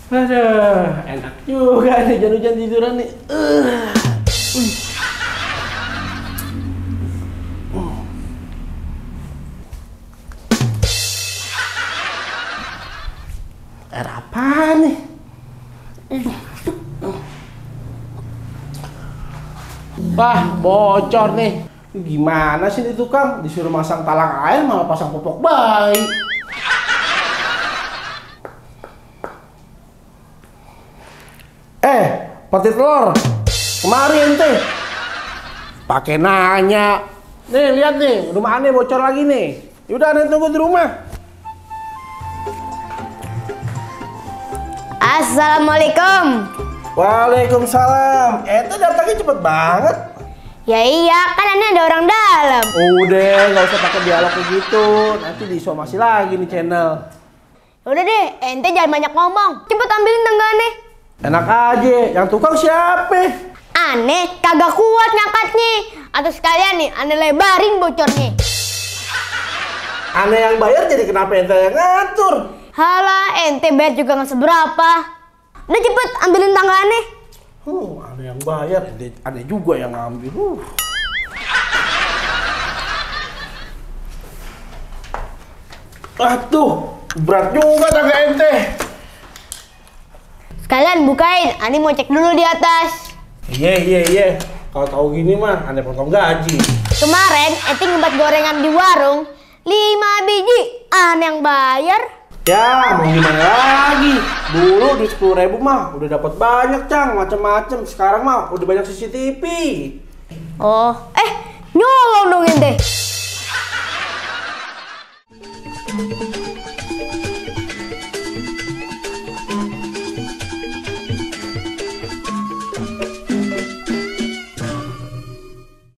Aduh, enak juga nih hujan-hujan tiduran nih. Air apa nih? Wah, bocor nih. Gimana sih nih tukang? Disuruh masang talang air malah pasang popok bayi. Peti telur. Kemari ente. Pakai nanya. Nih, lihat nih, rumah aneh bocor lagi nih. Yaudah, aneh tunggu di rumah. Assalamualaikum. Waalaikumsalam. Ente datangnya cepet banget. Ya iya, kan aneh ada orang dalam. Udah, nggak usah pakai dialog kayak gitu. Nanti disomasi lagi nih channel. Udah deh, ente jangan banyak ngomong. Cepet ambilin tangga aneh. Enak aja, yang tukang siapa? Aneh kagak kuat ngangkatnya. Atau sekalian nih, aneh lebarin bocornya. Aneh yang bayar, jadi kenapa ente yang ngatur? Halah, ente bayar juga nggak seberapa. Udah cepet ambilin tangga aneh. Aneh yang bayar, aneh juga yang ngambil. Aduh, berat juga tangga ente. Sekalian bukain, aneh mau cek dulu di atas. Iya. Kalau tahu gini mah, aneh potong gaji. Kemarin ente ngebat gorengan di warung 5 biji, aneh yang bayar. Ya, mau gimana lagi? Dulu di 10.000 mah udah dapat banyak, Cang, macem-macem. Sekarang mah udah banyak CCTV. Oh, nyolong dong ente.